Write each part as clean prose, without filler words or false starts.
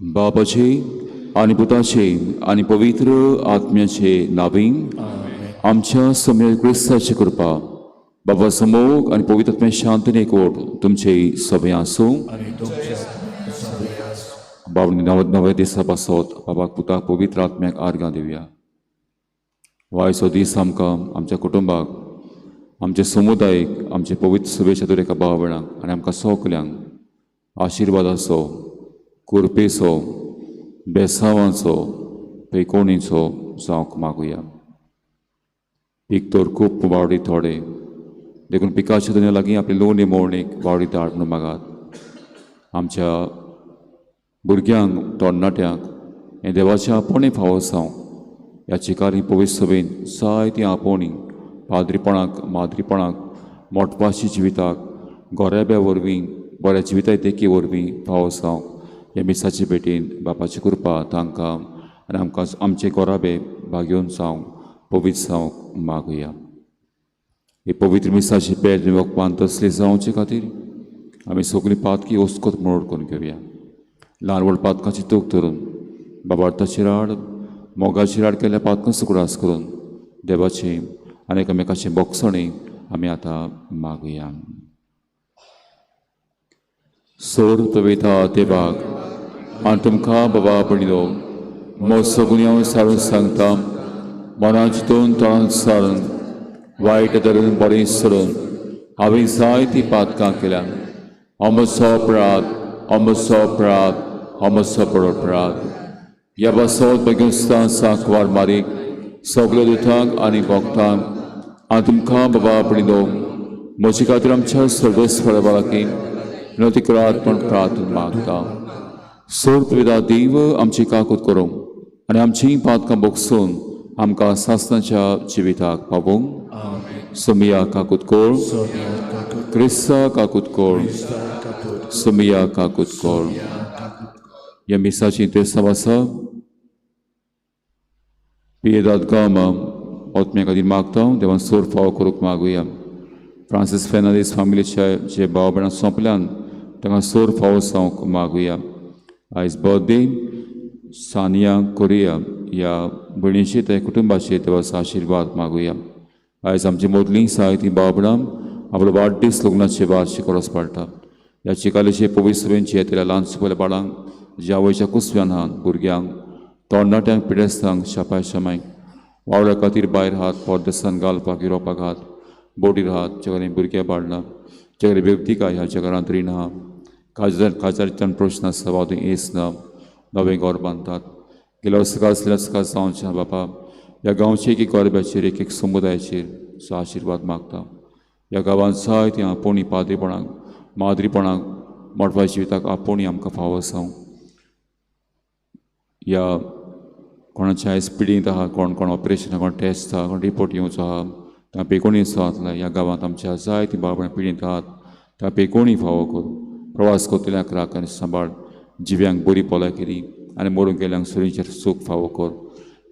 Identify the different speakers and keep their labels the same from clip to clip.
Speaker 1: बापाचे आनी पुताचे आनी पवित्र आत्म्याचे नावी आमच्या समेळ क्रिस्ताची कृपा बाबा समोग आनी पवित्र आत्म्या शांतीन एकवट तुमचे सगळे आसूं. बाबा नव्या दिसा पासत बाबाक पुताक पवित्र आत्म्याक आर्गां दिवया. वायचो दीस आमकां आमच्या कुटुंबाक आमच्या समुदायेक आमचे पवित्र सभेच्या दर एका भाव भयणांक आनी आमकां सगल्यांक आशिर्वादाचो कृपेचो बेसावांचो पेकोणीचो जावंक मागुया. पीक तर खूब वावडी थोडे देखून पिकाच्या दुनिया लागीं आपली लोणी मोडणीक वावडी धाड म्हणून मागात. आमच्या भुरग्यांक तरणाट्यांक हें देवाचें आपोवणें फावो जावं. ह्या चिकारी पवित्र सभेन जायतीं आपोवणीं पाद्रीपणाक माद्रीपणाक मोटवाशी जिविताक गोरेब्या वरवीं बऱ्या जिविता देखी वरवीं फावो जावं. ह्या मिसाचे भेटीन बापाची कृपा तांकां आनी आमकां आमचे गोराबे भागयोवन जावंक पवित्र जावंक मागुया. ही पवित्र मिसाची पेट वखपान तसली जावचे खातीर आमी सगळीं पातकी ओस्कोत मोड करून घेवया. ल्हान व्हड पातकांची तोक धरून बाबार्थाची राड मोगाची राड केल्ल्या पातकां सुकडास करून देवाची आनी एकामेकाची बोगसणी आमी आतां मागुया. सोर तवेता देवाक आनी तुमकां बाबा पणलो म्हजो गुन्यांव सारून सांगता मनां चिंतून तोंडान सारून वायट धरून बरें सोडून हांवें जायतीं पातकां केल्या. अमसो अपराध अमसो अपराध अमसो बरो अपराध. ह्या पासत बेगिस्तान सांकवार मारीक सगल्या दुतांक आनी भक्तांक आनी तुमकां बाबा पणलो म्हजे खातीर आमच्या सर्वेस्वर लागीं विनवती करात म्हूण प्रार्थना मागता. सोर्त देव आमची काकूत करूं आनी आमचीं पातकां बोगसून आमकां सासणाच्या जिविताक पावोवंक. सोमिया काकूत कोळ क्रिस्ता काकूत कोळ सोमिया काकूत कोळ. ह्या मिसाची तेसांव आसा पियेदाद गामा आत्म्या खातीर मागता देवान सोर फावो करूंक मागुया. फ्रांसीस फेर्नांदीस फामिलीच्या जे भाव भयणां सोंपल्यान तांकां सोर फावो जावंक मागुया. आयज बर्थडे सानिया कोरिया ह्या भयणीचे त्या कुटुंबाचे देवाचो आशिर्वाद मागुया. आयज आमची मदलीं जायतीं भाव भयणां आपलो वाडदीस लग्नाचे वार्षिक रोस पाळटा. ह्या चिकालेचे पवित्र सभेंचे येतल्या ल्हान सुपल्या बाळांक ज्या आवयच्या कुसव्यान आहात भुरग्यांक तरणाट्यांक पिडेस्तांक शापाय शमायक वावरा खातीर भायर हात परदेसान घालपाक युरोपाक हात बोटीर हात जे कडेन भुरगे बाडला जे कडेन वेवतिका ह्या जगरांत रीण आहा काजार काजारच्यान प्रश्न आसा वा थंय येस ना नवें घर बांदतात गेल्या वर्सा आसल्यार सकाळ जावचें बापा ह्या गांवचे एक एक गोरब्याचेर एक एक समुदायाचेर सो आशिर्वाद मागता. ह्या गांवांत जायतीं आपोवणी पाद्रीपणाक माद्रीपणाक मोटवा जिविताक आपोवणी आमकां फावो जावं. ह्या कोणाच्या आयज पिडींत आहा कोण कोण ऑपरेशन आहा कोण टेस्ट आहा कोण रिपोर्ट येवचो आहा तांकां बेकोणी जातलें. ह्या गांवांत आमच्या जायतीं बाबा पिडींत आहात तांकां बेकोणी फावो करूं. प्रवास करतल्यांक राख आनी सांबाळ जिव्यांक बरी भलायकी दी आनी मरूंक गेल्यांक सुरीचेर सूख फावो कर.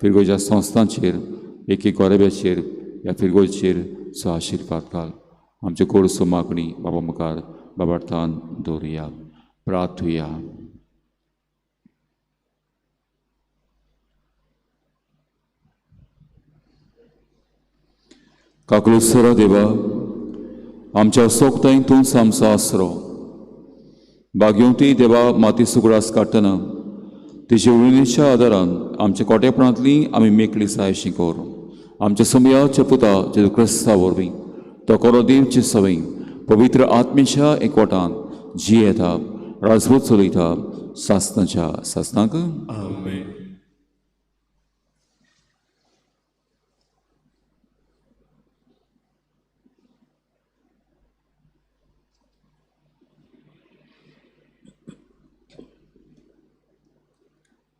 Speaker 1: फिरगोच्या संस्थांचेर एक एक गोरेब्याचेर ह्या फिरगोचेर सो आशिर्वाद घाल. आमच्यो गोडसो मागणी बाबा मुखार बाबार्थान दवरुया. प्रार्थुया. काकलुसरा देवा आमच्या सोगताय तूंच आमचो आसरो. बागेवती देवा माती सुगडास काडटना तेजे उणीच्या आदारान आमच्या कोटेपणांतली आमी मेकळी जायशी कर. आमच्या समयाच्या पुता जेजू क्रिस्ता वरवीं तो कोरो देवचे सवय पवित्र आत्मेच्या एकवटान जियेता राजवत चलयता सासनाच्या सासनाक.
Speaker 2: आमेन.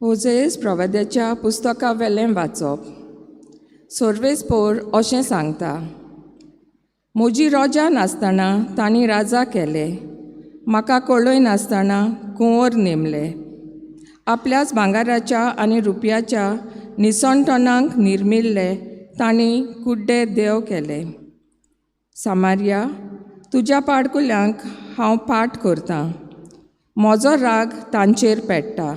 Speaker 3: होजेस प्रवाद्याच्या पुस्तका वेलें वाचप. सोर्वेस पोर अशें सांगता, म्हजी रोजा नासतना तांणी राजा केले, म्हाका कळय नासतना कुंवर नेमले, आपल्याच भांगराच्या आनी रुपयाच्या निसणटणांक निर्मिल्ले तांणी कुड्डे देव केले. सामारिया, तुज्या पाडकुल्यांक हांव पाठ करतां, म्हजो राग तांचेर पेट्टा.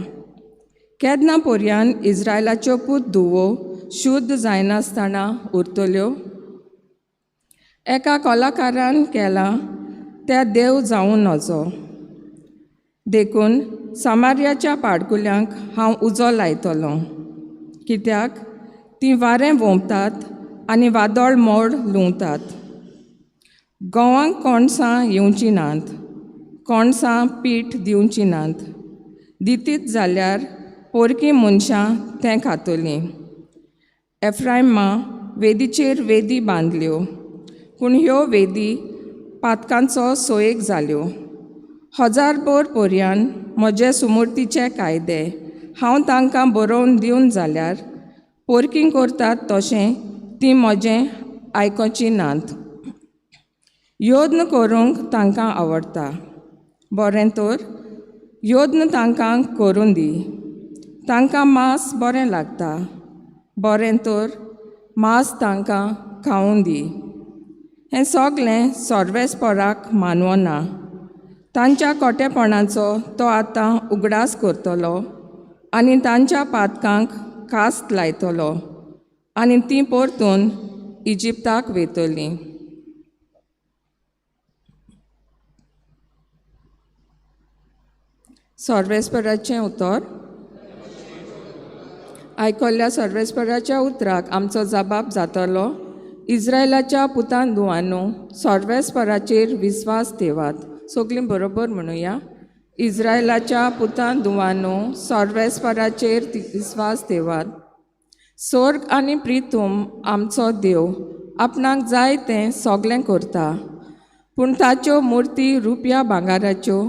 Speaker 3: केन्ना पोरयान इस्रायलाच्यो पूत धुवो शुद्ध जायनासतना उरतल्यो? एका कलाकारान केलां त्या देव जावं नजो. देखून सामार्याच्या पाडकुल्यांक हांव उजो लायतलो, कित्याक तीं वारें वोंपतात आनी वादळ मोड लुंवतात. गोवांक कोणसां येवचीं नात, कोणसां पीठ दिवचीं नात, दितीत जाल्यार पोरकी मनशां तें खातलीं. एफ्रायमा वेदीचेर वेदी बांदल्यो, पूण ह्यो वेदी पातकांचो सोयेक जाल्यो. हजारभर पोरयान म्हजे सुमूर्तीचे कायदे हांव तांकां बरोवन दिवन जाल्यार पोरकी करतात तशें तीं म्हजें आयकुचीं नात. यत्न करूंक तांकां आवडटा, बरें तर यत्न तांकां करूं दी. तांकां मांस बरें लागता, बरें तर मांस तांकां खावूं दी. हें सगळें सर्वेस्पराक मानवना. तांच्या कोटेपणाचो तो आतां उगडास करतलो आनी तांच्या पातकांक कास्त लायतलो आनी तीं परतून इजिप्ताक वयतलीं. सर्वेस्पराचें उतर. आयकल्ल्या सर्वेस्पराच्या उतराक आमचो जबाब जातलो. इस्रायलाच्या पुतान धुवानो, सर्वेस्पराचेर विस्वास ठेवात. सगळीं बरोबर म्हणुया. इस्रायलाच्या पुतान धुवानो, सर्वेस्पराचेर विस्वास ठेवात. स्वर्ग आनी प्रितूम आमचो देव आपणाक जाय तें सगळें करता, पूण ताच्यो मुर्ती रुपया भांगाराच्यो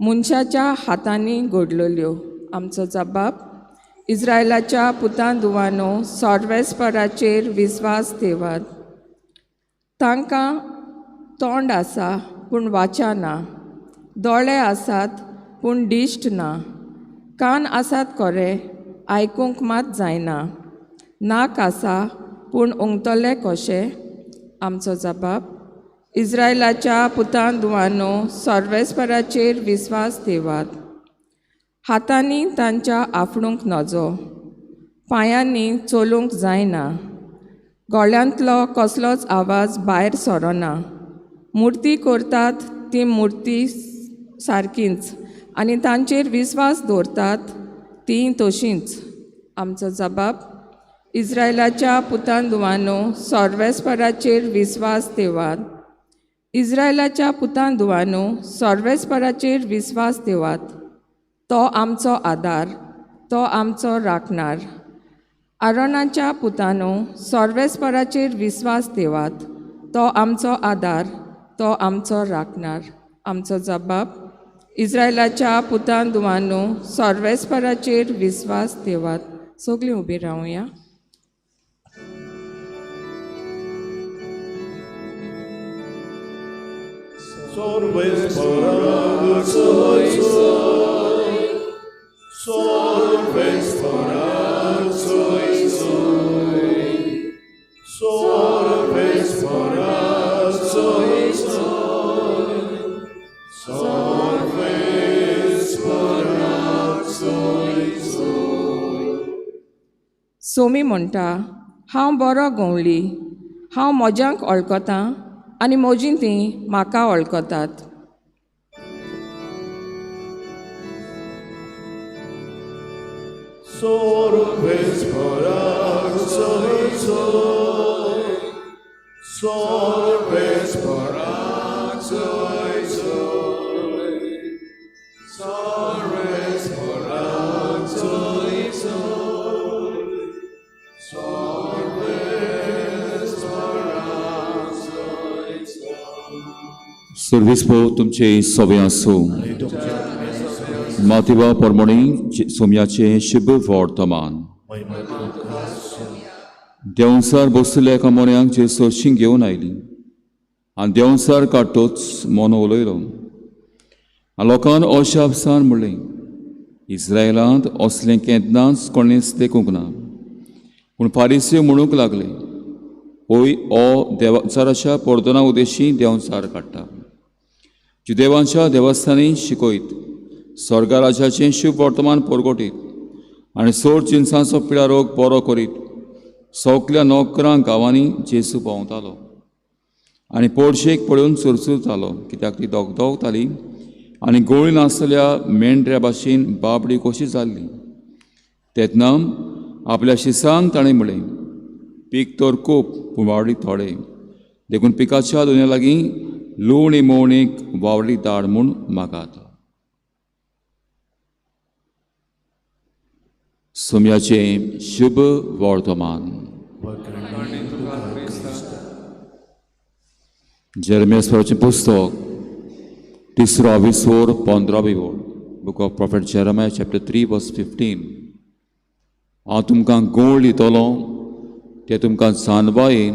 Speaker 3: मनशाच्या हातांनी घडलेल्यो. आमचो जबाब. इस्रायलाच्या पुतान धुवानो, सर्वेस्पराचेर विस्वास ठेवात. तांकां तोंड आसा पूण वाचा ना, दोळे आसात पूण दिश्ट ना, कान आसात खरे आयकूंक मात जायना, नाक आसा पूण उंगतले कशें? आमचो जबाब. इस्रायलाच्या पुतान धुवानो, सर्वेस्पराचेर विस्वास ठेवात. हातांनी तांच्या आफडूंक नजो, पांयांनी चलूंक जायना, गळ्यांतलो कसलोच आवाज भायर सरना. मुर्ती करतात ती मुर्ती सारकीच आनी तांचेर विस्वास दवरतात ती तशींच. आमचो जबाब. इस्रायलाच्या पुतान धुवानो, सर्वेस्पराचेर विस्वास ठेवात. इस्रायलाच्या पुतान धुवानो, सर्वेस्पराचेर विस्वास ठेवात. तो आमचो आदार, तो आमचो राखणार. आरोनाच्या पुतानो, सर्वेस्पराचेर विस्वास ठेवात. तो आमचो आदार, तो आमचो राखणार. आमचो जबाब. इस्रायलाच्या पुतान धुवानो, सर्वेस्पराचेर विस्वास ठेवात. सगळीं उबी रावया. सोमी म्हणटा, हांव बरो गवळी, हांव म्हज्यांक वळखतां आनी म्हजीं तीं म्हाका वळखतात.
Speaker 1: सर्वेस्पर तुमचे सवे आसूं. मातिवा परमणी सोम्याचें शुभ वर्तमान. देंवसार बसलेल्या एका मोन्याक जेजू शीं घेवन आयली आनी देंवसार काडटोच मोनो उलयलो आनी लोकान अशा आपसान म्हणलें, इस्रायलांत असलें केन्नाच कोणेंच देखूंक ना. पूण फारिसी म्हणूंक लागले, होय ओ देवचाराच्या पर्दना उदेशी देंवचार काडटा. जुदेवांच्या देवस्थानी शिकयत स्वर्गराजाचें शुभ वर्तमान परगटीत आनी सोड जिनसांचो पिडा रोग बरो करीत सगल्या नोकरां गांवांनी जेजू भोंवतालो आनी पोडशेक पळोवन चुरचुरतालो, कित्याक ती दगदगताली आनी गोळी नासतल्या मेंढऱ्या भाशेन बाबडी कशी जाल्ली. तेन्ना आपल्या शिसांक ताणें म्हणलें, पीक तर खूब पूण वावडी थोडे, देखून पिकाच्या दुन्या लागीं लुवणी मोवणीक वावडी धाड म्हूण मागात. सोम्याचें शुभ वर्तमान. जेरमियाचें पुस्तक तिसरो विसोर 15वी ओळ, book of prophet Jeremiah chapter 3 verse 15. हांव तुमकां गोळ दितलो, ते तुमकां जानवायेन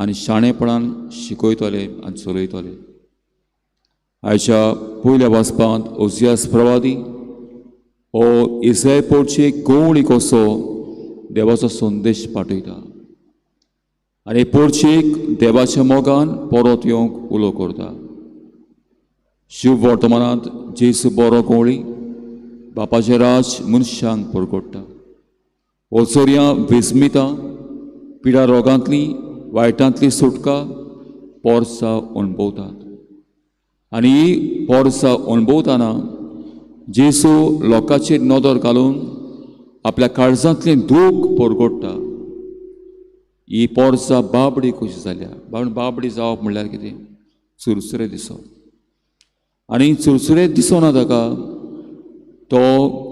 Speaker 1: आनी शाणेपणान शिकयतले आनी चलयतले. आयच्या पयल्या वाचपांत ओजियास प्रवादी हो इस्रायल पोडचे गोवळी कसो देवाचो संदेश पाठयता आनी पोडचेक देवाच्या मोगान परत येवंक उलो करता. शुभ वर्तमानांत जेजू बरो गोवळी बापाचें राज मनशांक परगट्टा, ओचोरयां विस्मिता, पिडा रोगांतली वायटांतली सुटका पोरसा अणभवतात आनी ही पोरसा अणभवतना जेजू लोकांचेर नदर घालून आपल्या काळजांतलें दूख परगट्टा. ही पोरसा बाबडी कशी जाल्या. बाबडी जावप म्हणल्यार कितें? चुरचुरे दिसप. आनी चुरचुरे दिसना ताका, तो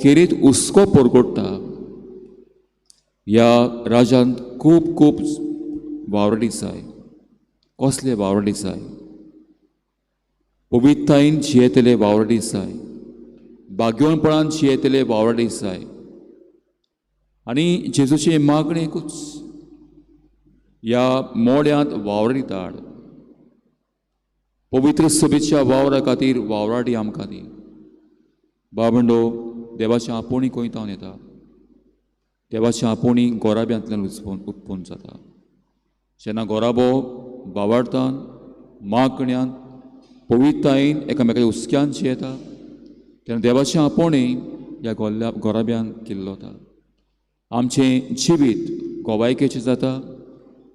Speaker 1: खेरीत हुस्को परगट्टा. ह्या राजान खूब खूब वावरडी जाय. कसले वावरडी जाय? पवित्रतायेन जियेतले वावरडी जाय, भाग्यवनपणान जियेतले वावरडी जाय. आनी जेजूची मागणी एकूच, ह्या मोड्यांत वावरडी धाड, पवित्र सभेच्या वावरा खातीर वावराडी आमकां दी. बाबंडो, देवाच्या आपोवणी खंय तावन येता? देवाच्या आपोवणी गोराब्यांतल्यान उत्पन्न जाता. जेन्ना गोराबो बावार्थान मागण्यान पवित्रतायेन एकामेकाच्या हुस्क्यान जियेता तेन्ना देवाचें आपोवणें ह्या गोराब्यान किल्लता. आमचें जिवीत गोवायकेचें जाता,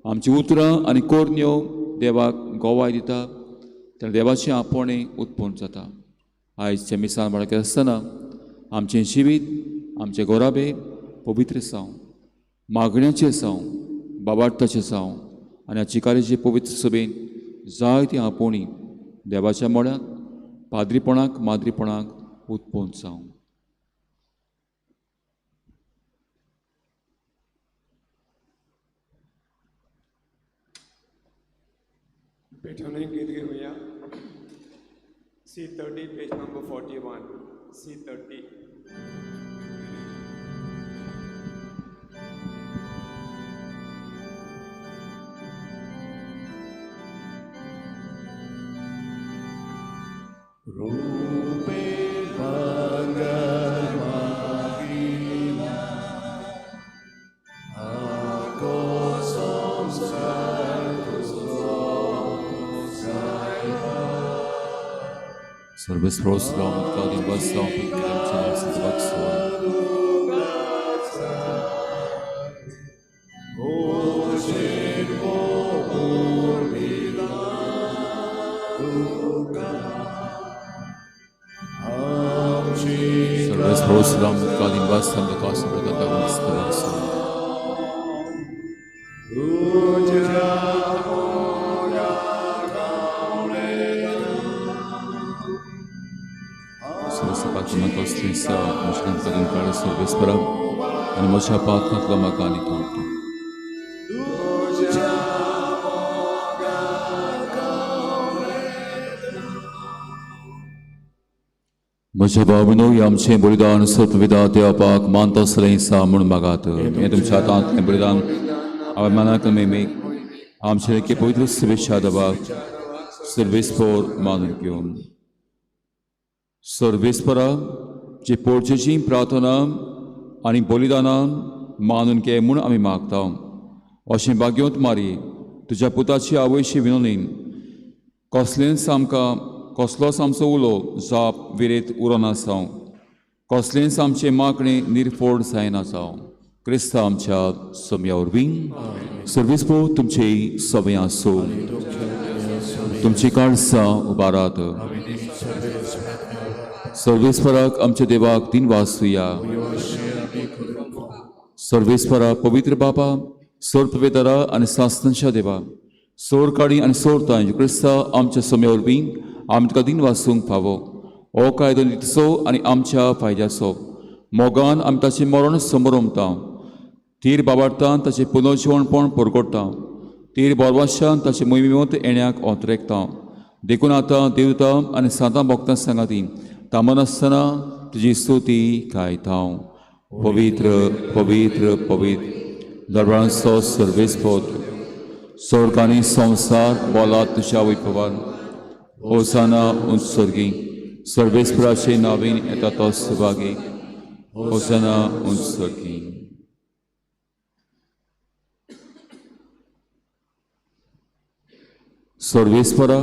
Speaker 1: आमचीं उतरां आनी कोरण्यो देवाक गोवाय दिता, तेन्ना देवाचें आपोवणें उत्पन्न जाता. आयज मिसां बाळके आसतना आमचें जिवीत, आमचे गोराबे पवित्र जावं, मागण्याचें जावं, बाबार्थाचें जावं आनी चिकारीचे पवित्र सभेन जायती आपोवणी देवाच्या मोड्यांत पाद्रीपणाक माद्रीपणाक उत्पन्न जावं.
Speaker 2: पेटोने गीत घेवया. C30 page number 41. C30.
Speaker 4: रूपे भांगर मागिना आको संसार तुजो सायबा.
Speaker 1: सर्वेस्परोस राम बस आनी म्हज्या पातकांतलो म्हाका आनी तोडटा. म्हज्या भावनो, आमचें बलिदान सर्वविधा देवपाक मानता आसलें सा म्हूण मागात. हें तुमच्या हातांतलें बलिदान हांवें मनाक मेमेक आमचे एके पवित्र शुभेच्छा दबाक सर्वेस्पोर मानून घेवन. सर्वेस्परा जे पोरचेची प्रार्थना आनी बलिदानां मानून घे म्हूण आमी मागता. अशें भाग्योत मारी तुज्या पुताची आवयशी विनोदीन कसलेंच आमकां कसलोच आमचो उलो जाप विरेत उरनासांव कसलेंच आमचें मागणें निर्फोड जायना जावं क्रिस्ता आमच्या सोम्या वरवीं. सर्वीस पो तुमची सवय आसूं. तुमची काळसां उबारात. सर्वेस्पराक आमच्या देवाक दिन वासुया. सर्वेस्परा पवित्र बापा, सोर पवित्रा आनी सासनाच्या देवा, सोर काडी आनी सोर तांय क्रिस्ता आमच्या सोम्या वरवीं आमी तुका दिन वासूंक फावो. हो कायदो नितीचो आनी आमच्या फायद्याचो मोगान आमी ताचें मरण समरमता, तीर बाबार्तान ताचें पुनर्जिवणपण परगडटा, तीर बोरवाशान ताचें मोहिमेंत येण्याक ओतरेकता. देखून आतां देवता आनी सांतां भक्तां सांगाती तामनासतना तुजी स्तुती गायता. पवित्र पवित्र पवित्र दरबारांचो सर्वेस्पोत, स्वर्ग आनी संवसार बोला तुज्या वैभवान. होसाना उंच स्वर्गी, सर्वेस्पराचे नावीन येता तो सुभागी. होसाना उंच स्वर्गी. सर्वेस्परा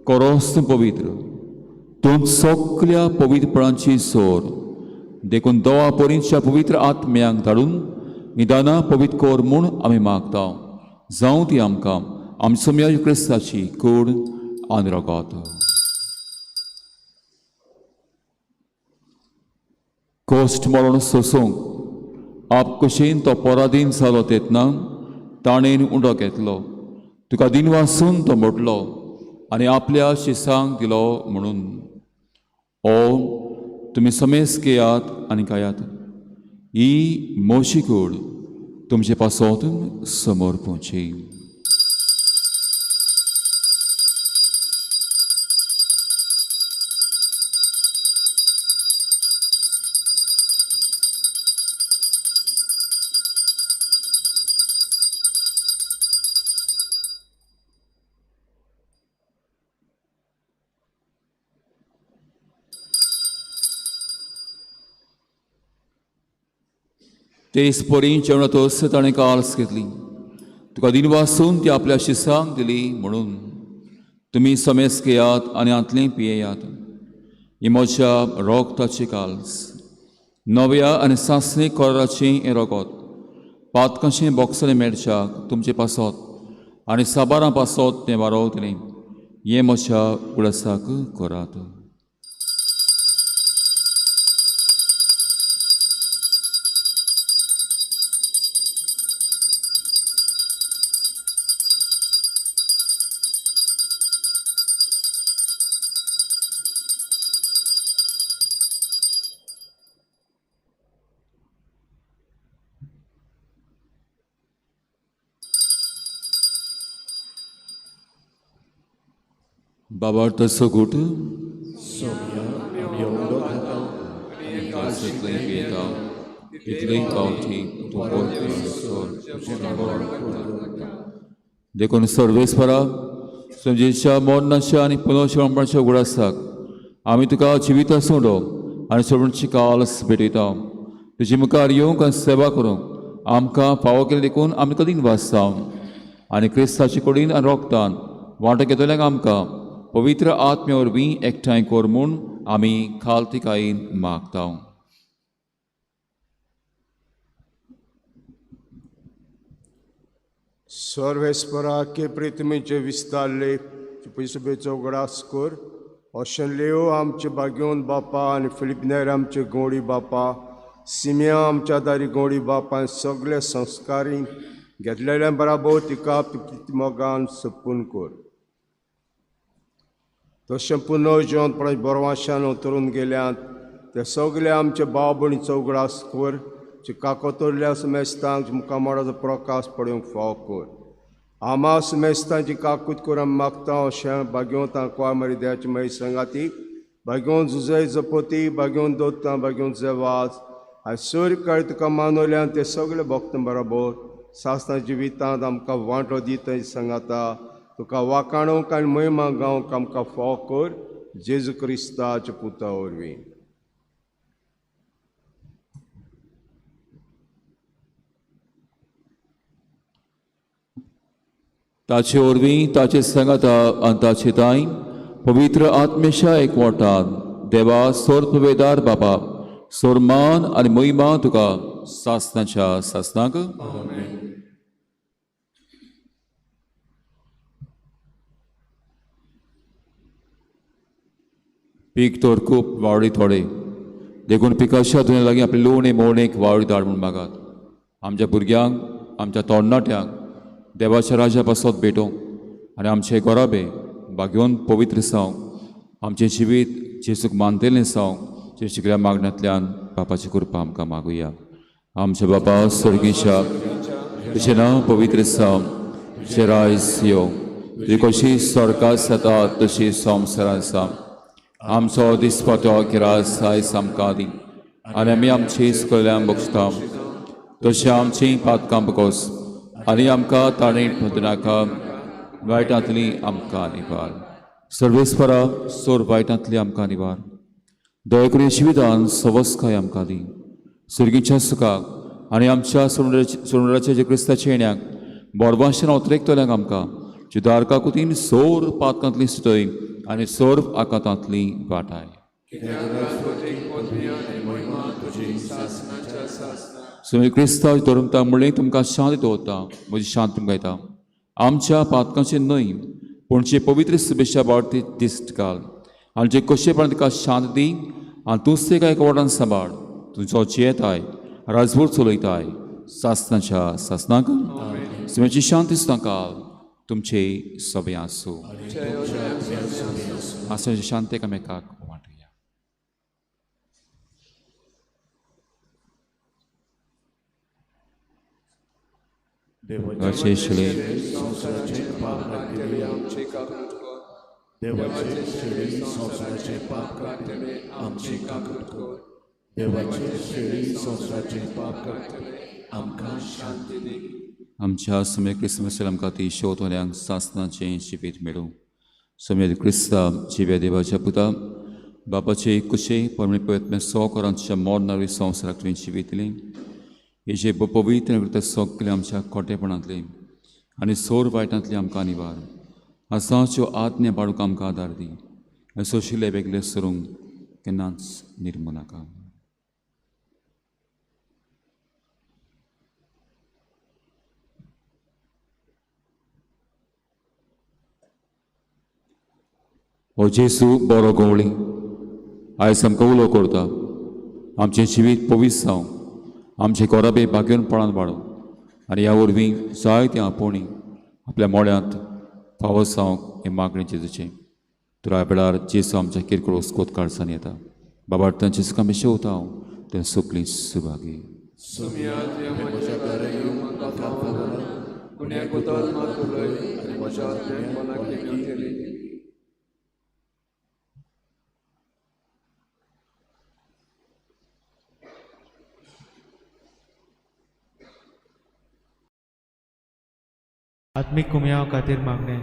Speaker 1: कोरोस तूं पवित्र, तूं सगल्या पवित्रपणाची सोर, देखून दोवा पोरींच्या पवित्र आत्म्यांक धाडून निदानां पवित्र कोर म्हूण आमी मागता. जावं ती आमकां आमच्या सोम्या क्रिस्ताची कूड आनी रगत. कश्ट मरण सोसूंक आप कुशीन तो पराधीन जालो तेतना ताणेन उंडो घेतलो, तुका दिन वासून तो मोडलो आनी आपल्या शिसांक दिलो म्हणून. ओ तुमी समेस घेयात आनी खायात, ही मोशी कूड तुमचे पासत समोर पोवची. तेच परी जेवणातच ताणें काल्स घेतली, तुका दिन वासून ती आपल्या शिसांक दिली म्हणून. तुमी समेस घेयात आनी हांतलें पियेयात, ही म्हज्या रोगताची काल्स, नव्या आनी सासणी कोराचें हें रोगत पातकांचें बोगसलें मेळच्याक तुमचे पासत आनी साबारां पासत तें वारोवतलें. हें म्हज्या उडासाक करात. बाबा तसो गुट देखून सर्वेस्परा समजेच्या मरणाच्या आनी पुनर्शिवणपणाच्या उगडासाक आमी तुका जिवीत सोडो आनी सोडची कालस भेटयता. तुजी मुखार येवंक आनी सेवा करूंक आमकां फावो केलें देखून आमी कदीन वाचता आनी क्रिस्ताचे कुडीन आनी रोगतान वांटो घेतल्यांक आमकां पवित्र आत्म्या वरवीं एकठांय कर म्हूण आमी खालतिकायेन मागता.
Speaker 5: सर्वेस्परा के प्रितमीचे विस्तारले पयसुबेचो उगडास कर. अशें लेव आमचे बागेवन बापा आनी फिलिपनेर आमचे गोडी बापा, सिमिया आमच्या दारी गोडी बापा आनी सगळे संस्कारी घेतलेल्या बराबर तिका मोगान सपून कर. तशें पुनर्जिवन पळय बोरवाशान उतरून गेल्यात ते सगळे आमचे भाव भयणीचो उगडास कर. काकोतरल्या सुमेस्तांक मुखामळाचो प्रकाश पळोवंक फावो कर. आमा सुमेस्तांची काकूत करून आमी मागता. अशें बागेवन कुवार देवाची माई सांगाती, बागेवन जुजय जपोती, बागेवन दोत्ता, बागेवन जेवाज आनी सूर्य काळ तुका मानवल्यान ते सगळे भक्त बरोबर सासना जिवितांत आमकां वांटो दिता सांगाता. तुका वाकाणूंक आनी महिमा गावंक आमकां फावो कर, जेजू क्रिस्ताच्या पुता वरवीं.
Speaker 1: ताचे वरवीं, ताचे सांगाता आनी ताचे तांय पवित्र आत्मेशा एकवटान देवा सोर्पवेदार बाबा सोरमान आनी महिमा तुका सासनाच्या सासनाक. पीक तर खूब वावडी थोडे देखून पिकाच्या दुनिया लागीं आपली लुवणी मोवणेक वावडी धाड म्हूण मागात. आमच्या भुरग्यांक आमच्या तरणाट्यांक देवाच्या राजा पासत भेटोवंक आनी आमचे गोराबे भाग्योन पवित्र जावंक आमचें जिवीत जेजूक मानतलें जावंक जे शिकल्या मागण्यांतल्यान बापाची कृपा आमकां मागुया. आमच्या बापा सर्गीच्या तुजें नांव पवित्र जावं, तुजें रायज येवं, तुजी कशी स्वर्गात जाता तशी संवसारांत जावं. आमचो दिसपटो किरास आयज आमकां दी आनी आमी आमची सकयल्यान बक्षता तशें आमची पातकां बकोस आनी आमकां ताणें नाका वायटांतली आमकां निवार. सर्वेस्परा सोर वायटांतली आमकां निवार. दया करून जिवितान सवस्काय आमकां दी. सुर्गीच्या सुखाक आनी आमच्या सोंडराच्या जे क्रिस्ताच्या येण्याक बोरवाशेन अतरेकतल्यांक आमकां जुदारका कुतीन सोर पातकांतली सुतय आनी सोर आकांतांतली वाटाय. सुमी क्रिस्ताव धर्मता म्हणलें तुमकां शांत दवरता, म्हजी शांत तुमकां येता. आमच्या पातकांचे न्हय पूण जे पवित्र शुभेच्छा बावटी दिश्ट घाल आनी जे कशेपणान तुका शांत दी आनी तूंच ते एका वटान सांबाळ. तुजो जियेताय राजभर चलयताय सासनाच्या सासनाक. सुमेची शांत काल तुमचे सगळे आसूं. आसचे शांत एकामेकाक वांटुया. देवाचे शिले
Speaker 4: देवाचे शेळी संवसाराचे पाप काडटले आमची काकूट कर. देवाचे शेळी संवसाराचे पाप काडटले आमकां शांती दी.
Speaker 1: आमच्या समे क्रिस्मसाक आमकां ती शोधवल्यांक सासनाचें जिवीत मेळूं. समे क्रिस्ता जिव्या देवाच्या पुता बापाचे कुशे परमेश्वर सो कोरांच्या मोरनारी संवसाराक तुवें जिवीत दिलें. हेजे पवित्र सगळे आमच्या खोटेपणांतले आनी सोर वायटांतले आमकां निवार. आसाच्यो आज्ञा पाडूंक आमकां आदार दी आनी सोशिल्ले वेगळे सरूंक केन्नाच निर्मू नाका. हो जेजू बरो गवळी आयज आमकां उलो करता. आमचें जिवीत पवित्र जावं, आमचें गोराबे भाग्योनपणान वाडोवं आनी ह्या वरवीं जायत्या आपोवणी आपल्या मोड्यांत फावो जावंक हें मागणें जेजूचें. तर ह्या वेळार जेजू आमच्या किरकोळ वस्कोत काळजान येता. बाबा तांचे सुखां आमी शेवता हांव तें सगळीं सुभागी.
Speaker 6: आत्मीक कुमयाव खातीर मागणें.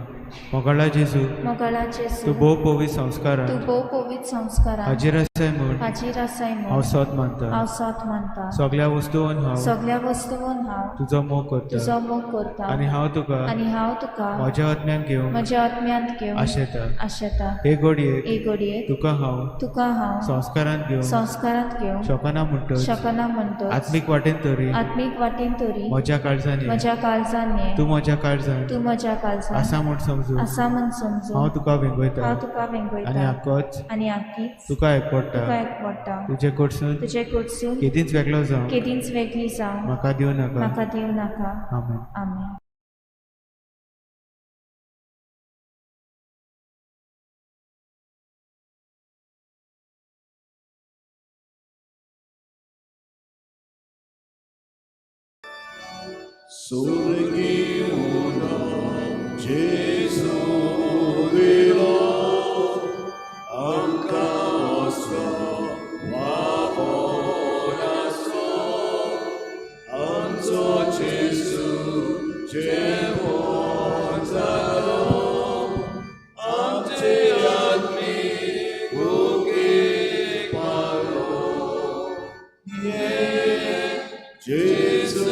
Speaker 6: मोगाळा जेजू,
Speaker 7: मोगाळा जेजू,
Speaker 6: तूं भोव पवित्र संस्कारान,
Speaker 7: तूं भोव पवित्र संस्कारान
Speaker 6: हाजीर आसाय म्हूण,
Speaker 7: हाजीर आसाय म्हूण
Speaker 6: हांव सत मानता,
Speaker 7: हांव सत मानता.
Speaker 6: सगळ्या वस्तून हांव,
Speaker 7: सगळ्या वस्तून हांव
Speaker 6: तुजो मोग करता,
Speaker 7: तुजो मोग करता.
Speaker 6: आनी हांव तुका,
Speaker 7: आनी हांव तुका
Speaker 6: म्हज्या आत्म्यान घेवंक,
Speaker 7: म्हज्या आत्म्यांत घेवंक
Speaker 6: आशेता,
Speaker 7: आशेता.
Speaker 6: हे घडयेक,
Speaker 7: हे घडयेक
Speaker 6: तुका हांव,
Speaker 7: तुका हांव
Speaker 6: संस्कारांत घेवंक,
Speaker 7: संस्कारांत घेवंक
Speaker 6: शकना म्हणटच,
Speaker 7: शकना म्हणटच,
Speaker 6: आत्मीक वाटेन तरी,
Speaker 7: आत्मीक वाटेन तरी
Speaker 6: म्हज्या काळजान ये,
Speaker 7: म्हज्या काळजान ये,
Speaker 6: तूं म्हज्या काळजान,
Speaker 7: तूं म्हज्या काळजान
Speaker 6: आसा म्हूण समजून,
Speaker 7: आसा म्हूण समजून,
Speaker 6: हांव तुका वेंगयता,
Speaker 7: हांव तुका वेंगयता,
Speaker 6: आनी आकोच,
Speaker 7: आनी आकीच
Speaker 6: तुका एकवडटा,
Speaker 7: तुका एकवडटा.
Speaker 6: तुजे कडसून,
Speaker 7: तुजे कडसून
Speaker 6: केदींच वेगळो जावं,
Speaker 7: केदींच वेगळी जावं
Speaker 6: म्हाका दिवं नाका,
Speaker 7: म्हाका दिवं नाका.
Speaker 6: आमेन.
Speaker 7: आमेन.
Speaker 4: Surgiuna Jesu dilo, amka oslo wabonaso, amzo Jesu jemonzalo, amte admi uke palo, ye Jesu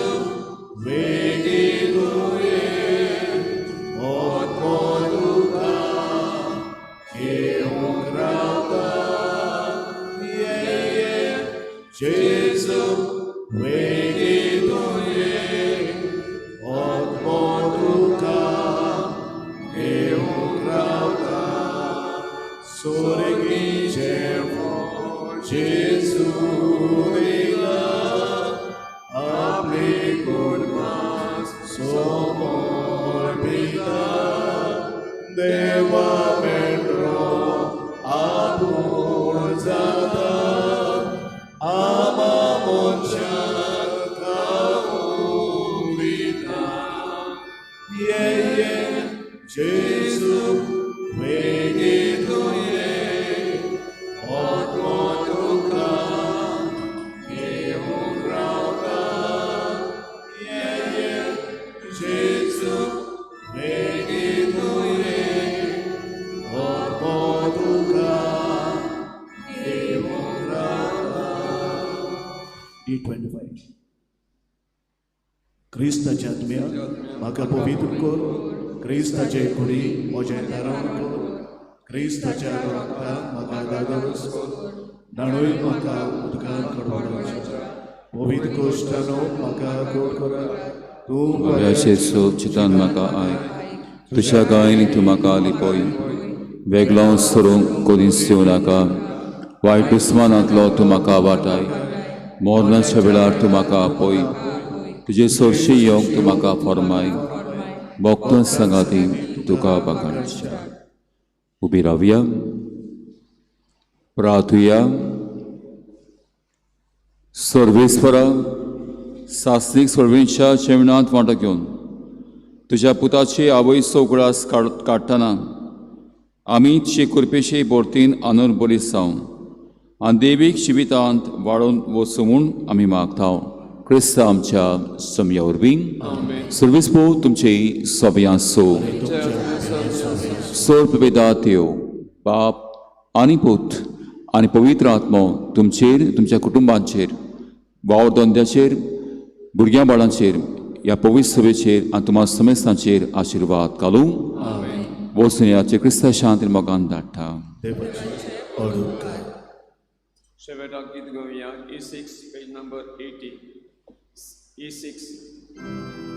Speaker 4: वेगीं तूं ये, आत्मो तुका घेवंक रावता. स्वर्गी जेवण जेजू दिला, आपली कुडमास समर्पिता. देवा मेंढरो आपूण जाता, आमा मनशाक खावंक दिता. ये ये जेजू वेगीं तूं ये, आत्मो तुका घेवंक रावता. ये ये जेजू वेगीं तूं ये, आत्मो तुका घेवंक रावता. D25. क्रिस्ताच्या आत्म्या म्हाका पवित्र कर, क्रिस्ताचे कुडी म्हजें थारावन कर, क्रिस्ताच्या रक्तान म्हाका दादोस कर, न्हाणय म्हाका उदकान कडवडाच्या, पवित्र कोश्टानो म्हाका गोड करा तूं.
Speaker 1: बऱ्या जेजू, चिंतान म्हाका आयक, तुज्या गायनी तूं म्हाका लिपय, वेगळो सरूंक कोदीस येवं नाका. वायट दुस्मानांतलो तूं म्हाका वाटाय, मरणाच्या वेळार तूं म्हाका आपय, तुजे सरशी येवंक तूं म्हाका फरमाय. भक्तां सांगाती तुका बघाणच्या. उबी रावया, प्रार्थुया. सर्वेस्परा, सासणीक सोळवींच्या जेवणांत वांटो घेवन तुज्या पुताची आवयचो उगडास काडटना आमी तुजे कृपेचे भरतीन आनंद बरी जावं आनी देवीक जिवितांत वाडोवन वचूं म्हूण आमी मागता, क्रिस्त आमच्या समया वरवीं. सर्वेस्पोर तुमचे सोबयां सो. सोर्प देव बाप आनी पूत आनी पवित्र आत्मो तुमचेर, तुमच्या कुटुंबांचेर, वावर धंद्याचेर, भुरग्यां बाळांचेर, ह्या पवित्र सभेचेर आनी तुमच्या समेस्तांचेर आशिर्वाद घालूं. वचून याचे क्रिस्ता शांती मोगान धाडटा.
Speaker 4: देवाची अळूक.
Speaker 2: शेवटाक गीत गावया, E6, page number 80, E6.
Speaker 4: Amen.